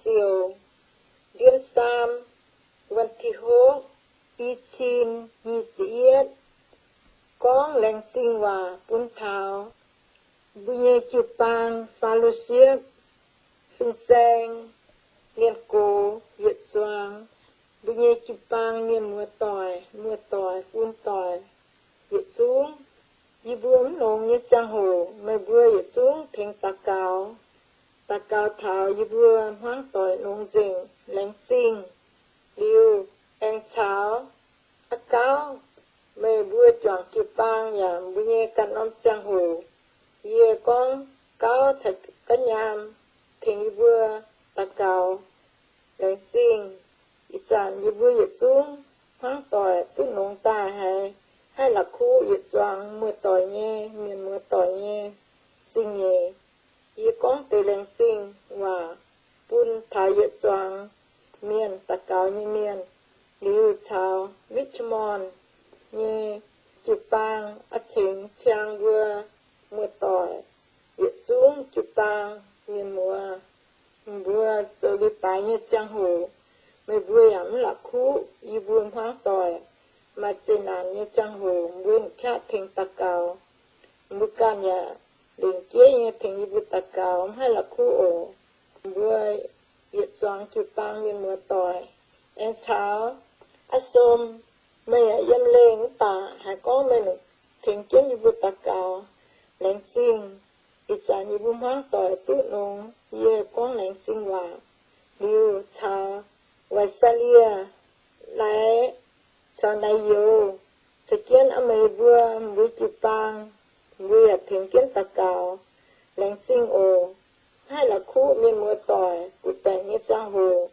siouc, ndiev saam, วันที่หก, i cin nyic ziepc yietv, gorngv laengz zingh waac bun taux mbuo nyei jiu-baang, Faalisiev, fin-saeng, mienh gox, yietc zuangx mbuo nyei jiu-baang mienh muoz-doic, muoz-doic, fun-doic, yietc zungv. Yie mbuo mv longx nyei ziangh hoc meih mbuo yietc zungv tengx daux gaux, daux gaux taux yie mbuo hmuangv doic longx nzengc, laengz zingh. Liuz aengx caux a'gauv meih mbuo juangc jiu-baang yaac mbuo nyei ganh norm ziangh hoc, yie gorngv gauv caux gauv nyaam tengx yie mbuo daux gaux, laengz zingh. Ih zanc yie mbuo yietc zungv hmuangv doic duqv longx daaih haiz haih la'kuqv yietc zuangx muoz-doic nyei, mienh muoz-doic nyei zingh nyeic. Yie gorngv deix laengz zingh waac bun taux yietc zuangx mienh, daux gaux nyei mienh, liuz caux Richmond nyei jiu-baang, a'cengx ciang mbuo muoz-doic, yietc zungv jiu-baang mienh muoz, mbuo zoux leiz-baaix nyei ziangh hoc, meih mbuo yaac mv la'kuqv yie mbuo hmuangv doic. Maaih zeqc naanc nyei ziangh hoc mbuo qaqv tengx daux gaux. Mbuo ganh yaac lengc jeiv nyei tengx yie mbuo daux gaux, mv haih la'kuqv oc. Mbuo yietc zuangx jiu-baang mienh muoz-doic, aengx caux a'som, meih yaac yiem lengh mv baac haiz gorngv meih tengx jienv yie mbuo daux gaux, laengz zingh. Ih zanc yie mbuo hmuangv doic duqv longx, yie gorngv laengz zingh waac. Liuz caux Wai Sai Lie, Laaix, caux Naaiv Youz, caux jienv a'meix mbuo, mbuo jiu-baang, mbuo yaac tengx jienv daux gaux, laengz zingh oc. Haih la'kuqv mienh muoz-doic butv-baengc nyei ziangh hoc,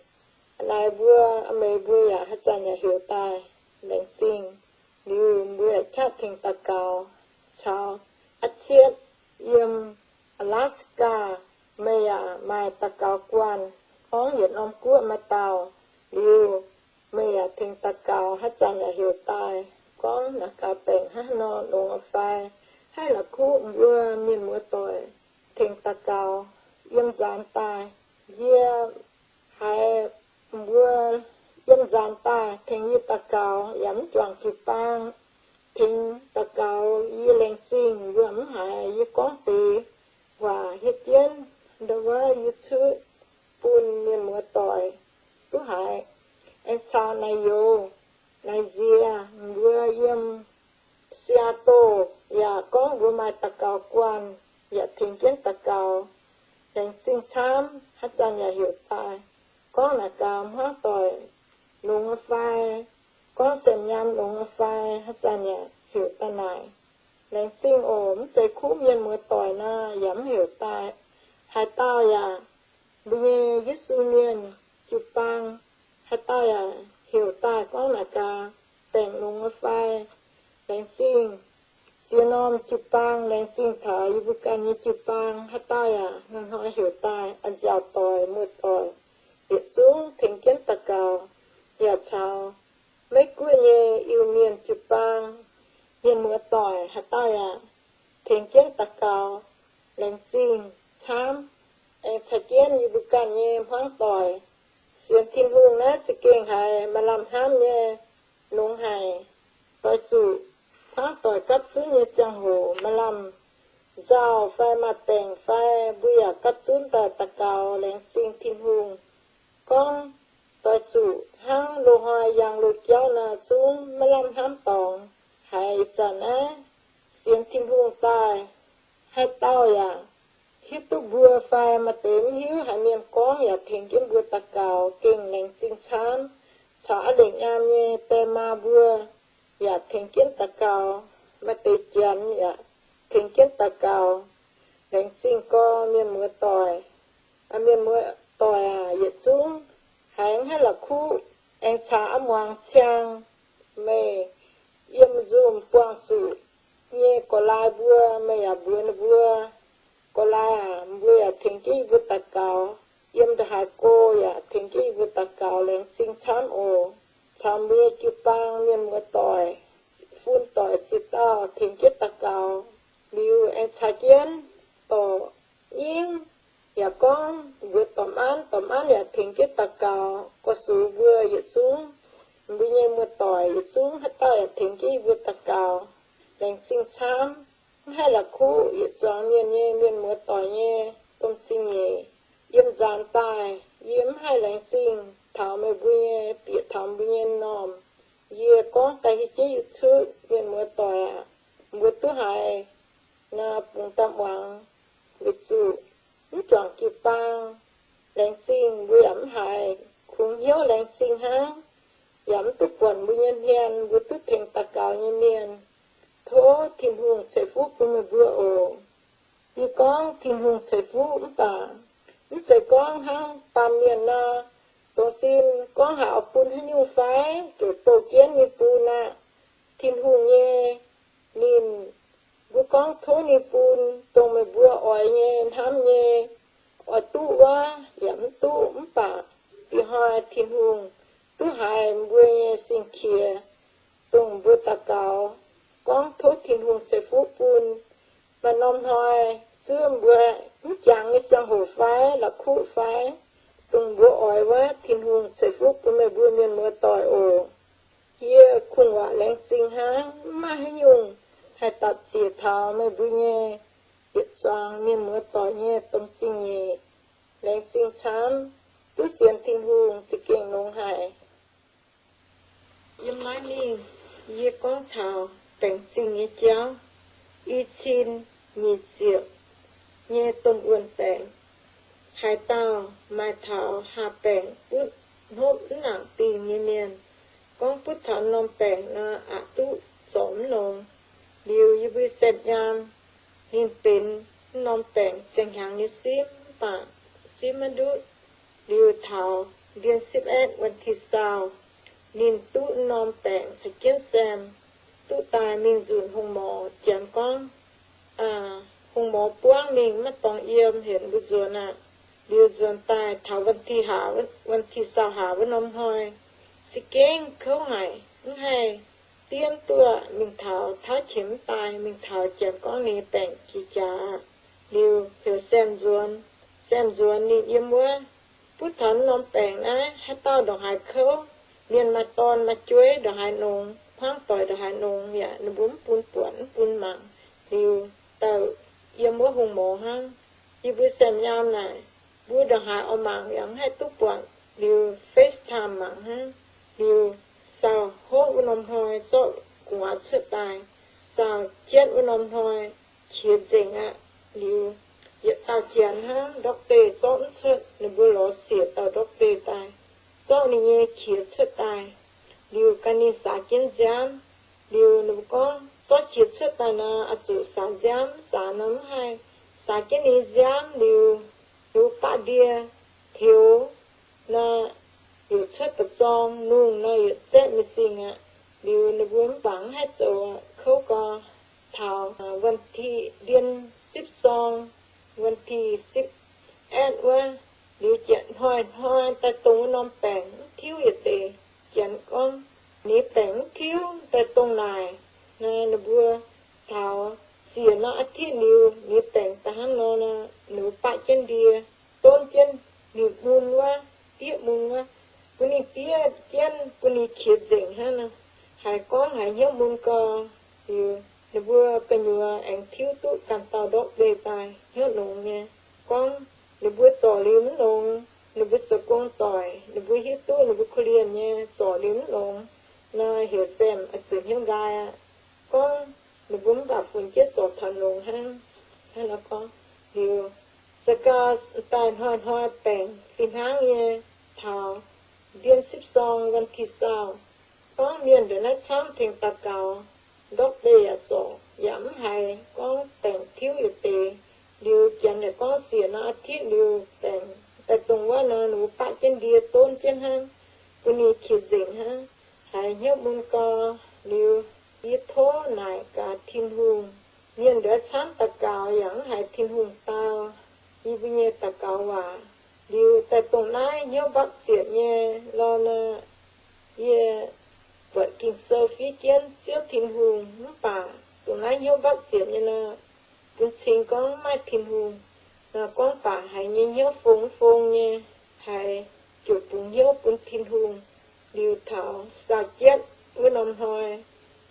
naaiv mbuo, a'meix mbuo yaac haaix zanc yaac heuc daaih, laengz zingh. Liuz mbuo yaac qaqv tengx daux gaux. Caux a'cietv yiem Alaska, meih yaac maaih daux gaux guanh, gorngv yietc norm guoqv maaih dauh. Liuz meih yaac tengx daux gaux, haaix zanc yaac heuc daaih, gorngv naaiv gaux baengc hnangv haaix nor, longx fai? Haih la'kuqv mbuo mienh muoz-doic tengx daux gaux yiem nzaanx daaih. Yie haiz mbuo yiem nzaanx daaih tengx yie daux gaux, yaac mv juangc jiu-baang tengx daux gaux, yie laengz zingh mbuo mv haiz yie gorngv deix waac hietv jienv ndo wuov yie cuotv bun mienh muoz-doic duqv haiz. Aengx caux Naaiv Youz, Naaiv Nziex, mbuo yiem Seattle yaac gorngv mbuo maaih daux gaux guanh, yaac tengx jienv daux gaux, laengz zingh camv, haaix zanc yaac heuc daaih, gorngv naaic gaux hmuangv doic longx fai, gorngv saeng nyaam longx fai, haaix zanc yaac heuc daaih naaic. Laengz zingh oc. Mv zeiz kuv mienh muoz-doic nor yaac mv heuc daaih. Haaix dauh yaac, mbuo nyei Yesu Mienh jiu-baang, haaix dauh yaac heuc daaih gorngv naaic gaux baengc longx fai. Laengz zingh ziex norm jiu-baang, laengz zingh taux yie mbuo ganh nyei jiu-baang, haaix dauh yaac hnoi-hnoi heuc daaih, a'nziaauc doic, muoz-doic, yietc zungv tengx jienv daux gaux. Yaac caux Meiv Guoqv nyei Iu-Mienh jiu-baang, mienh muoz-doic, haaix dauh yaac tengx jienv daux gaux, laengz zingh camv. Aengx caux jienv yie mbuo ganh nyei hmuangv doic, sienx Tin-Hungh naaiv za'gengh haiz maaih lamh hnamv nyei longx haic. Doix zuqc hmuangv doic gapv zunv nyei ziangh hoc maaih lamh nzauh fai maaih baengc fai, mbuo yaac gapv zunv daaih daux gaux laengz zingh Tin-Hungh. Gorngv doix zuqc hnangv loz-hnoi yangh loz-jauv naaic zungv maiv lamh hnamv dorngx. Haiz ih zanc naaiv sienx Tin-Hungh daaih, haaix dauh yaac hiuv duqv mbuo fai, maaih deix mv hiuv haiz mienh gorngv yaac tengx jienv mbuo daux gaux gengh laengz zingh camv. Caux a'lengc nyaam nyei die maa mbuo yaac tengx jienv daux gaux, maaih deix Janx yaac tengx jienv daux gaux. Laengz zingh gorx mienh muoz-doic. Mienh muoz-doic aac, yietc zungv haiz mv haih la'kuqv, aengx caux a'muangx ciang meih yiem Zoom buangh zuqc nyei gorx-lai mbuo, meih yaac mbuox ninh mbuo, gorx-lai aac, mbuo yaac tengx jienv yie mbuo daux gaux. Yiem ndongc haaix go yaac tengx jienv yie mbuo daux gaux, laengz zingh camv oc. Caux mbuo nyei jiu-baang mienh muoz-doic, fun doic ziex dauh tengx jienv daux gaux liuz, aengx caux jienv dorc Nyingv, Yaac gorngv mbuo dorh maanv, dorh maanv yaac tengx jienv daux gaux, gorx-youz mbuo yietc zungv, mbuo nyei muoz-doic yietc zungv haaix dauh yaac tengx jienv yie mbuo daux gaux. Laengz zingh camv. Mv haih la'kuqv yietc zuangx mienh nyei mienh muoz-doic nyei domh zingh nyeic. Yiem nzaanx daaih yie mv haih laengz zingh taux meih mbuo nyei bieqc taux mbuo nyei m'normh. Yie gorngv daaih hieh jienv YouTube, mienh muoz-doic aac, mbuo duqv haiz nor bungx daaih muangx, weic zuqc mv juangc jiu-baang. Laengz zingh mbuo yaac mv haiz kungx hnyouv laengz zingh hnangv, yaac mv duqv buatc mbuo nyei hmien mbuo duqv tengx daux gaux nyei mienh. Tov Tin-Hungh ceix fuqv bun meih mbuo oc. Yie gorngv Tin-Hungh ceix fuqv mv baac mv zeiz gorngv hnangv baamh mienh nor, dongh sin gorngv haaix oix bun haaix nyungc fai, ziouc bouh jienv ninh bun aqv. Tin-Hungh nyei, ninh, mbuo gorngv tov ninh bun dongh meih mbuo oix nyei hnamv nyei, oix duqv wuov yaac mv duqv. Mv baac dih hnoi Tin-Hungh duqv haiz mbuo nyei sing-qiex, dongh mbuo daux gaux gorngv tov Tin-Hungh ceix fuqv bun. Maaih norm hnoi zuov mbuo mv jangx nyei ziangh hoc fai la'kuqv fai, dongh mbuo oix wuov, Tin-Hungh ceix fuqv bun meih mbuo mienh muoz-doic oc. Yie kungx waac laengz zingh hnangv, mv maaih haaix nyungc haih dapc ziec taux meih mbuo nyei yietc zuangx mienh muoz-doic nyei domh zingh nyeic. Laengz zingh camv, duqv sienx Tin-Hungh za'gengh longx haic. Yiem naaiv mingh yie gorngv taux baengc zingh nyei jauv. I cin nyic ziepc nyei domh wuonh baengc, haaix dauh maaih taux haa baengc butv hnopv mv nangc dingh nyei mienh, gorngv butv taux norm baengc nor aqc duqv zorc mv longx. Liuz yie mbuo saeng-nyaam, ninh benx norm baengc ziangh hnyangx nyei simv mv baac simv maiv ndutv. Liuz taux เดือนสิบเอ็ด วันที่ซาว ninh duqv norm baengc caux jienv saem, duqv daaih mingh nzunc โรงหมอ janx gorngv โรงหมอ buangv mingh maiv dorngx yiem, heuc mbuo nzuonx aqv. Liuz nzuonx daaih taux วันที่ซาวห้า wuov norm hnoi, za'gengh kouv haic, mv haih diev duqv, mingh taux tauv qiex mv daaih, mingh taux janx gorngv ninh baengc jiex jaax aqv. Liuz heuc saem nzuonx, saem nzuonx ninh yiem wuov, butv taux norm baengc naaiv haaix dauh ndongc haaix kouv, mienh maaih dorn maaih jueiv ndongc haaix nongx, hmuangv doic ndongc haaix nongx yaac ninh mbuo mv bun buatc mv bun mangc. Liuz dauh yiem wuov โรงหมอ hnangv. Yie mbuo saeng-nyaam naaic, mbuo ndongc haaix oix mangc yaac mv haih duqv buatc. Liuz FaceTime mangc hnangv. Liuz saau hopv wuov norm hnoi zorqv gu'nguaaz cuotv daaih, saau jienv wuov norm hnoi qiex nzengc aqv. Liuz yietc dauh janx hnangv, doctor zorqv mv cuotv, ninh mbuo lorz siec dauh doctor daaih, zorqv ninh nyei qiex cuotv daaih. Liuz gan ninh saax jienv nziaamv. Liuz ninh mbuo gorngv zorqv qiex cuotv daaih nor, oix zuqc saax nziaamv, saax nor mv haih. Saax jienv ninh nziaamv liuz, ninh mbuo baqv ndie, teux nor, heuc cuotv ba'zorng, nungh nor yietc zaeqv mingh singx aqv. Liuz ninh mbuo mv baac mv haih zoux, kouv gau. Taux วันที่ เดือนสิบสอง วันที่ สิบเอ็ด wuov, liuz janx hnoi-hnoi daaih dongh wuov norm baengc mv tiuv yietc deix. Janx gorngv ninh baengc mv tiuv, daaih dongh naaic. Naaiv ninh mbuo taux siec norm อาทิตย์ liuz ninh baengc daaih hnangv nor nor, ninh mbuo baqv jienv ndie, donv jienv ninh mun wuov, diev mun wuov, bun ninh diev jienv, bun ninh qiex nzengc hnangv nor. Haiz gorngv haiz hnyouv mun gau. Liuz ninh mbuo gu'nyuoz aengx tiuv duqv ganh dauh ndortv mbeih daaih hnyouv nongx nyei. Gorngv ninh mbuo zorc liuz mv longx, ninh mbuo zoux gong doic, ninh mbuo hiuv duqv ninh mbuo korv-lienh nyei, zorc liuz mv longx nor, heuc saem oix zuqc hnyouv nqaai aqv. Gorngv ninh mbuo mv baac funx jienv zorc taux longx hnangv. Hnangv nor gorngv liuz, za'gengh daaih hnoi-hnoi baengc fih hnangv nyei. Taux เดือนสิบสอง วันที่ซาว gorngv mienh ndongc naaiv camv tengx daux gaux, ndortv mbeih yaac zorc yaac mv haiz gorngv baengc tiuv yietc deix. Liuz janx yaac gorngv siec norm อาทิตย์ liuz baengc daaih dongh wuov nor, ninh mbuo baqv jienv ndie donv jienv hnangv, bun ninh qiex nzengc hnangv, haiz hnyouv mun gau. Liuz yie tov naaic gaax Tin-Hungh, mienh ndongc camv daux gaux yaac mv haiz Tin-Hungh dau yie mbuo nyei daux gaux waac. Liuz daaih dongh naaiv hnyouv mbapv ziepc nyei lorh nor, yie buatc Ging-Sou fiev jienv Ziouv Tin-Hungh, mv baac dongh naaiv hnyouv mbapv ziepc nyei nor, bun cing gorngv maaih Tin-Hungh. gorngv baac haiz nyei hnyouv fong fong nyei, haiz ziouc bungx hnyouv bun Tin-Hungh. Liuz taux saau jienv wuov norm hnoi,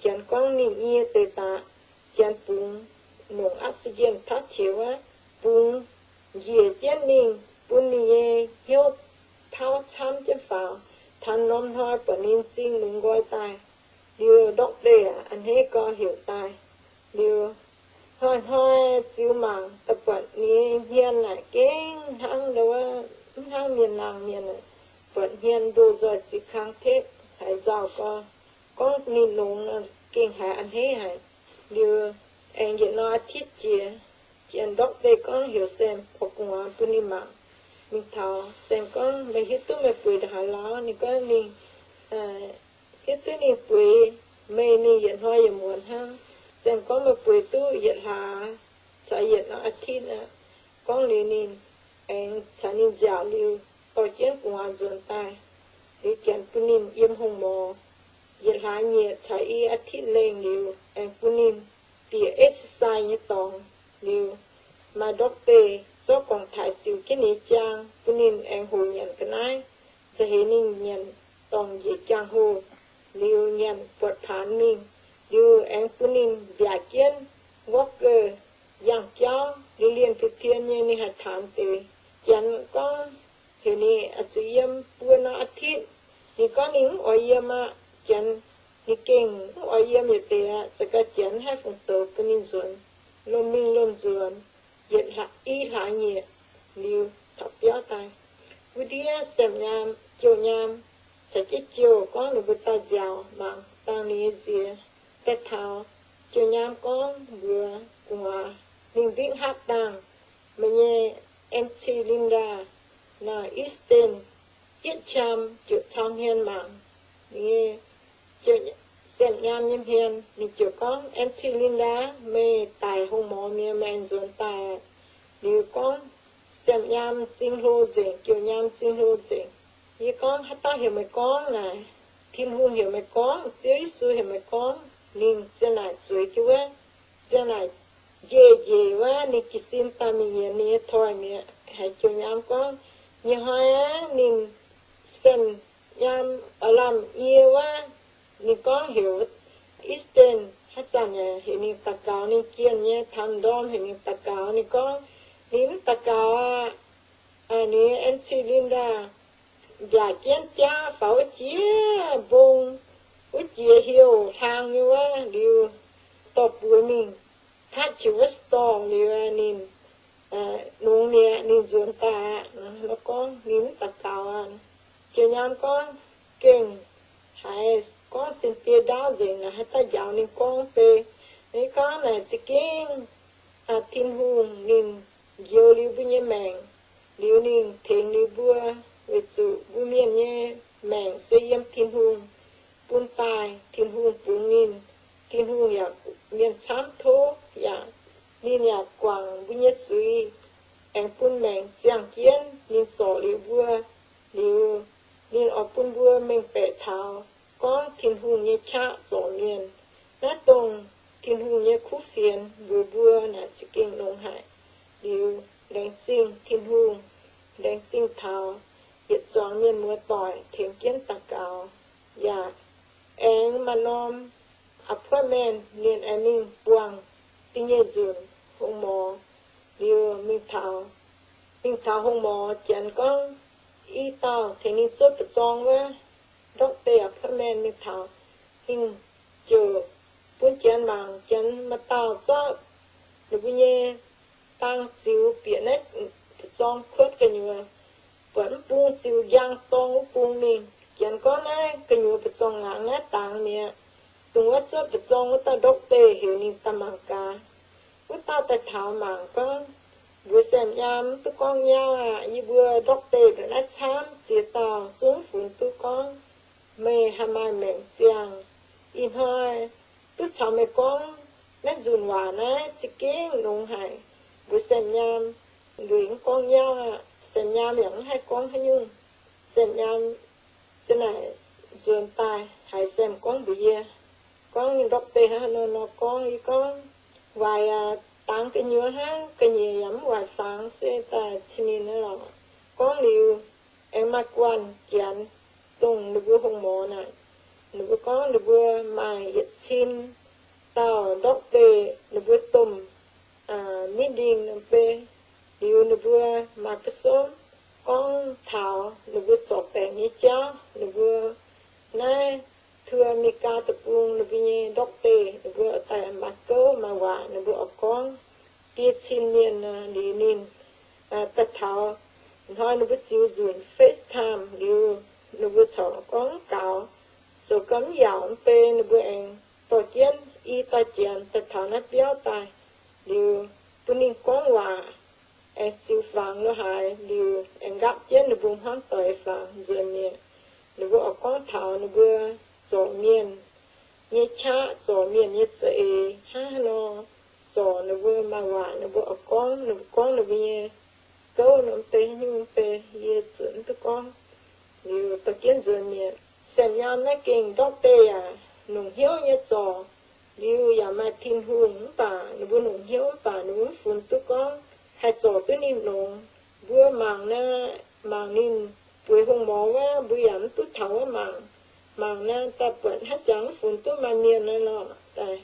Janx gorngv ninh nyie deix daaih, Janx bungx nongc oxygen tauv qiex wuov, bungx njiec jienv mingh bun ninh nyei hnyouv tauv camv jienv faaux. Taux norm hnoi buatc ninh m'zing longx nqoi daaih. Liuz ndortv deix a'hneiv gau heuc daaih. Liuz hnoi-hnoi ziux mangc daaih buatc ninh nyei hmien naaic gengh hnangv, mv hnangv mienh laangh mienh, buatc hmien ndoh nzoih ziux kang teqv haiz nzauh gau. Gorngv ninh longx gengh haiz a'hneiv haic. Liuz aengx yietc norm อาทิตย์ jiex, Janx ndortv deix gorngv heuc Sam oix gu'nguaaz bun ninh mangc. Mingh taux Sam gorngv, Meih hiuv duqv meih bueix ndongc haaix lorz? Ninh gorngv ninh hiuv duqv ninh bueix meih mingh yietc hnoi yietc muonz hnangv. Sam gorngv, Meih bueix duqv yietc hlaax caux yietc norm อาทิตย์ aqv. Gorngv liuz ninh aengx caux ninh nziaauc liuz dorh jienv gu'nguaaz nzuonx daaih. Liuz Janx bun ninh yiem โรงหมอ yietc hlaax nyieqc caux i อาทิตย์ lengh liuz aengx bun ninh bieqc exercise nyei dorngx. Liuz maaih ndortv deix zorqv gorngv-taaix ziux jienv ninh nyei jaang bun ninh aengx hoqc nyanc ga'naaiv, za'heix ninh nyanc dorngc njiec jaang-hoh. Liuz nyanc buatc paanx mingh, liuz aengx bun ninh mbiaauc jienv walker, yangh jauv, liuz lienh pien-pien nyei. Ninh haih taamx deix. Janx gorngv heuc ninh oix zuqc yiem buo norm อาทิตย์. Ninh gorngv ninh mv oix yiem aqv. Janx, ninh gengh mv oix yiem yietc deix aqv. Za'gengh Janx mv haih fungc zoux, bun ninh nzuonx, lomh mingh lomh nzuonx yietc hlaax, i hlaax nyieqc liuz taux biauv daaih. Wuov ndiev Sam nyaam, jouh nyaam caux jienv jouh gorngv ninh mbuo daaih nziaauc mangc dangh ninh nyei nziex. Daaih taux, jouh nyaam gorngv mbuox gu'nguaaz, ninh mbiqv hapv dangh, Meih nyei Auntie Linda naaic Easton yietv qam ziouc cau hmien mangc. Ninh nyei, Sam nyaam nyei hmien, ninh ziouc gorngv, Auntie Linda, meih daic โรงหมอ mi'aqv, meih aengx nzuonx daaih. Liuz gorngv, Sam nyaam m'zing hlo nzengc, jouh nyaam m'zing hlo nzengc. Yie gorngv, Haaix dauh heuc meih gorngv naaic? Tin-Hungh heuc meih gorngv, Ziouv Yesu heuc meih gorngv. Ninh ziang naaic zueiz jienv wuov, ziang naaic njiec njiec wuov, ninh jiez sin daaih mingh yienx ninh nyei toi mi'aqv. Haiz jouh nyaam gorngv, nyei hnoi aqv, ninh Sam nyaam oix lamh nyie wuov, ninh gorngv heuc Easton, haaix zanc heuc ninh daux gaux, ninh jienh nyei taux m'ndorm heuc ninh daux gaux. Ninh gorngv ninh mv daux gaux aqv. Ninh Auntie Linda mbiaauc jienv biaav faaux wuov jiex mbong, wuov jiex heuc hlaang nyei wuov liuz, dorh buoz mingh touch wuov storm liuz ninh longx mi'aqv, ninh nzuonx daaih aqv. Nor gorngv ninh mv daux gaux aqv. Jouh nyaam gorngv, gengh haiz gorngv sin biei ndaauv nzengc, haaix dauh njaaux ninh gorngv beiv. Ninh gorngv naaic za'gengh Tin-Hungh ninh njoux liuz mbuo nyei maengc, liuz ninh tengx liuz mbuo, weic zuqc mbuo mienh nyei maengc se yiem Tin-Hungh bun daaih. Tin-Hungh bungx ninh, Tin-Hungh yaac mienh camv tov yaac, ninh yaac guangc mbuo nyei zuiz, aengx bun maengc ziangh jienv ninh zorc liuz mbuo. Liuz ninh oix bun mbuo mengh baeqc taux gorngv Tin-Hungh nyei qaqv zorc mienh. Naaiv dongh Tin-Hungh nyei kuv fienx mbuox mbuo naaic za'gengh longx haic. Liuz laengz zingh Tin-Hungh, laengz zingh taux yietc zuangx mienh muoz doic tengx jienv daux gaux. Yaac aengx maaih norm appointment ninh aengx mingh buangh da'nyeic nzunc โรงหมอ. Liuz mingh taux, mingh taux โรงหมอ Janx gorngv i dauh tengx ninh zuov baeqc zorng wuov, doctor appointment mingh taux, ninh ziouc bun Janx mangc. Janx maaih dauh zorqv ninh mbuo nyei dang ziux bieqc naaiv baeqc zorng kuotv gu'nyuoz, buatc mv bung ziux njang dorng wuov bung mingh. Janx gorngv naaiv gu'nyuoz baeqc zorng laangz naaiv dangx mi'aqv. Dongh wuov zuov baeqc zorng wuov dauh doctor heuc ninh daaih mangc gaax. Wuov dauh daaih taux mangc gorngv, mbuox Samuel, mv duqv gorngv nyauv aqv. Yie mbuo doctor ndongc naaiv camv ziex dauh zungv funx duqv gorngv meih haih maaih maengc ziangh. Ih hnoi duqv caux meih gorngv naaiv nzunc waac naaiv za'gengh longx haic. Mbuox Samuel, ndueic mv gorngv nyauv aqv. Samuel yaac mv haih gorngv haaix nyungc. Samuel ziang naaic nzuonx daaih haiz Sam gorngv mbuox yie, gorngv doctor hnangv haaix nor nor gorngv. Yie gorngv, waaic aqv, Fangx gu'nyuoz hnangv, ga'nyiec yaac mv waaic fangx, se daaih cin ninh naaiv lorqc. Gorngv liuz, aengx maaih guanh janx dongh ninh mbuo hongx morz naaic, ninh mbuo gorngv ninh mbuo maaih yietc cin dauh doctor, ninh mbuo domh meeting nor, beiv liuz ninh mbuo maaih ga'somv gorngv taux ninh mbuo zorc baengc nyei jauv. Ninh mbuo naaiv tuo America deic-bung ninh mbuo nyei doctor, ninh mbuo daaih maaih gouv maaih waac ninh mbuo oix gorngv. Diev cin mienh liuz ninh daaih taux, hnoi ninh mbuo ziux nzunc FaceTime liuz, ninh mbuo corc gorngv mv gaux, zoux gau mv yaauc mv bei, ninh mbuo aengx dorh jienv i dauh janx daaih taux naaiv biauv daaih liuz, bun ninh gorngv waac, aengx ziux fangx lo haaix liuz, aengx nqaapv jienv ninh mbuo hmuangv doic fangx nzuonx mi'aqv. Ninh mbuo oix gorngv taux ninh mbuo zorc mienh nyei qaqv, zorc mienh nyei za'eix hnangv haaix nor, zorc ninh mbuo maaih waac ninh mbuo oix gorngv, ninh mbuo gorngv ninh mbuo nyei gouv nor, mv bei haaix nyungc mv bei yie zuqc mv duqv gorngv. Liuz dorh jienv nzuonx mi'aqv. Saeng Yaam naaiv gengh doctor yaac longc hnyouv nyei zorc, liuz yaac maaih Tin-Hungh mv baac ninh mbuo longc hnyouv mv baac ninh mbuo mv funx duqv gorngv haih zorc duqv ninh longx. Mbuo mangc naaiv, mangc ninh bueix hungh morz wuov, mbuo yaac mv duqv taux wuov mangc. Mangc naaiv daaih buatc hnangv jangx mv funx duqv maaih mienh naaiv lorqc. Daaih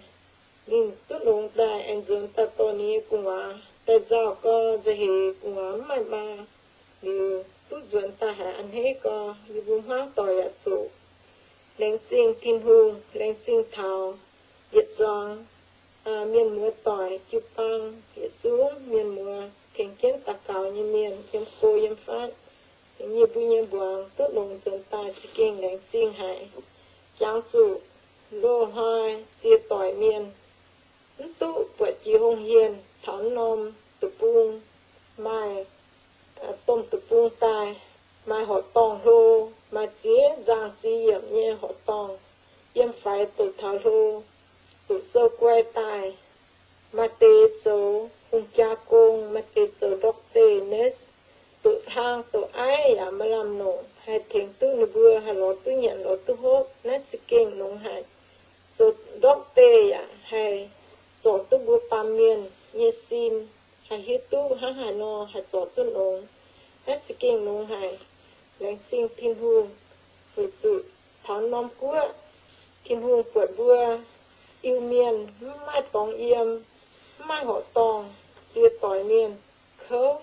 ninh duqv longx daaih aengx nzuonx daaih dorh ninh nyei gu'nguaaz daaih nzauh gau, nzauh heix gu'nguaaz mv maaih maa. Liuz duqv nzuonx daaih haiz a'hneiv gau, yie mbuo hmuangv doic yaac zuqc laengz zingh Tin-Hungh, laengz zingh taux yietc zuangx mienh muoz doic, jiu-baang yietc zungv mienh muoz, tengx jienv daux gaux nyei mienh yiem go yiem fatv, yie mbuo nyei mbuangz duqv longx nzuonx daaih za'gengh laengz zingh haic. Jangx zuqc loz-hnoi ziex doic mienh mv duqv buatc jiex hungh hienh taux norm deic-bung, maaih domh deic-bung daaih, maaih horqc dorngh hlo, maaih ziex nzangc ziex yiemc nyei horqc dorngh, yiem faix doqc taux hlo, doqc sou guai daaih. Maaih deix zoux hungh jaa gong, maaih deix zoux doctor, nurse, doqc hlang doqc aiv yaac maaih lamh longc haih tengx duqv ninh mbuo haih lorz duqv nyanc lorz duqv hopv. Naaiv za'gengh longx haic. Zoux doctor yaac haih zorc duqv mbuo baamh mienh nyei sin, haih hiuv duqv hnangv haaix nor haih zorc duqv longx. Naaiv za'gengh longx haic. Laengz zingh Tin-Hungh, weic zuqc taux norm guoqv Tin-Hungh buatc mbuo Iu-Mienh mv maaih dorngx yiem, mv maaih horqc dorngh, ziex doic mienh kouv.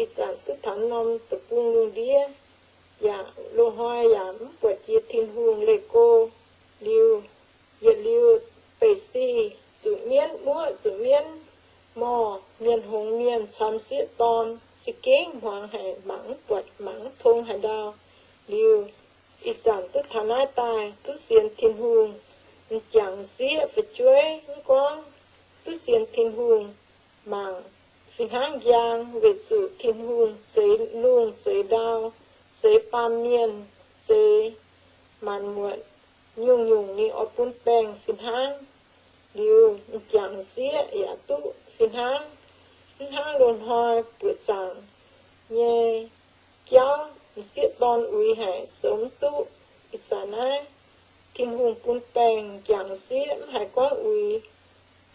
Ih zanc duqv taux norm deic-bung lungh ndiev, yaac loz-hnoi yaac mv buatc jiex Tin-Hungh leih go. Liuz, yietc liuz, beic sic zuqc mienv muoqv, zuqc mienv morh, mienh hngongx mienh camx sieqv dorn, za'gengh hmuangx haic, mangc mv buatc, mangc mv tong haaix ndau. Liuz, ih zanc duqv taux naaiv daaih duqv sienx Tin-Hungh, m'jangc m'sieqv fu'jueiv mv gorngv, duqv sienx Tin-Hungh mangc fih hnangv njang, weic zuqc Tin-Hungh zeix lungh zeix ndau, zeix baamh mienh, zeix maanc muotc, nyungc-nyungc ninh oix bun baengh fih hnangv. Liuz m'jangc m'sieqv yaac duqv fih hnangv, mv hnangv loz-hnoi buoqc zaangc nyei jauv, m'sieqv dorn uix haic, zoux mv duqv. Ih zanc naaiv Tin-Hungh bun baengh m'jangc m'sieqv mv haiz gorngv uix.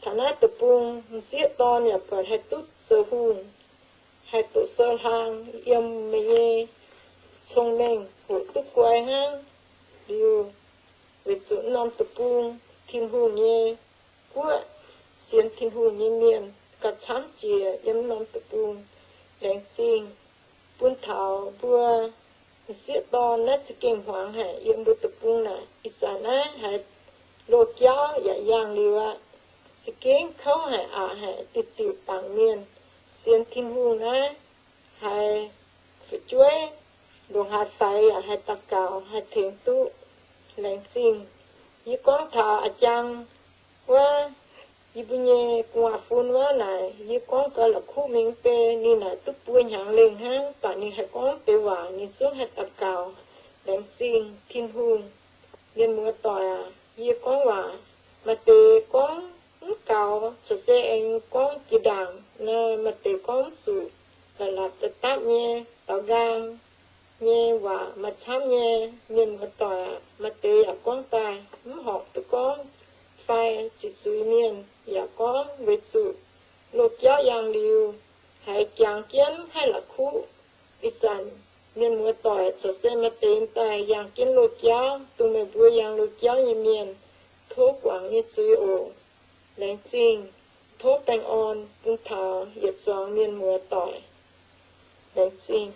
Taux naaiv deic-bung m'sieqv dorn yaac buatc haih duqv zoux hungh, haih doqc sou hlang, yiem meih nyei cong-mengh hoqc duqv guai hnangv. Liuz, weic zuqc norm deic-bung, Tin-Hungh nyei guoqv, sienx Tin-Hungh nyei mienh gauh camv jiex yiem norm deic-bung. Laengz zingh bun taux mbuo m'sieqv dorn naaiv za'gengh hmuangx haic yiem mbuo deic-bung naaic. Ih zanc naaiv haiz loz-jauv yaac yangh liuz aqv. Za'gengh kouv haic, aqc haic, diuc diuc bangc mienh. Sienx Tin-Hungh naaiv haiz fu'jueiv ndongc haaix faix yaac haih daux gaux haih tengx duqv. Laengz zingh. Yie gorngv taux a'jang wuov, yie mbuo nyei gu'nguaaz-fun wuov naaic, yie gorngv gau la'kuqv mingh mv bei, ninh naaic duqv buo hnyangx lengh hnangv, mv baac ninh haih gorngv deix waac, ninh zungv haih daux gaux. Laengz zingh Tin-Hungh. Mienh muoz doic aac, yie gorngv waac, maaih deix gorngv mv gaux, corc se aengx gorngv jiex ndaangc nor, maaih deix gorngv mv zuqc, la'latc da'dapv nyei, daaux nqaang nyei waac maaih camv nyei. Mienh muoz doic aac, maaih deix yaac gorngv daaih mv horpc duqv gorngv fai ziqc zuiz mienh yaac gorngv, weic zuqc loz jauv, dongh meih mbuo yangh lui jauv nyei mienh tov guangc nyei zuiz oc. Laengz zingh. Tov baengh orn bun taux yietc zuangx mienh muoz doic. Laengz zingh.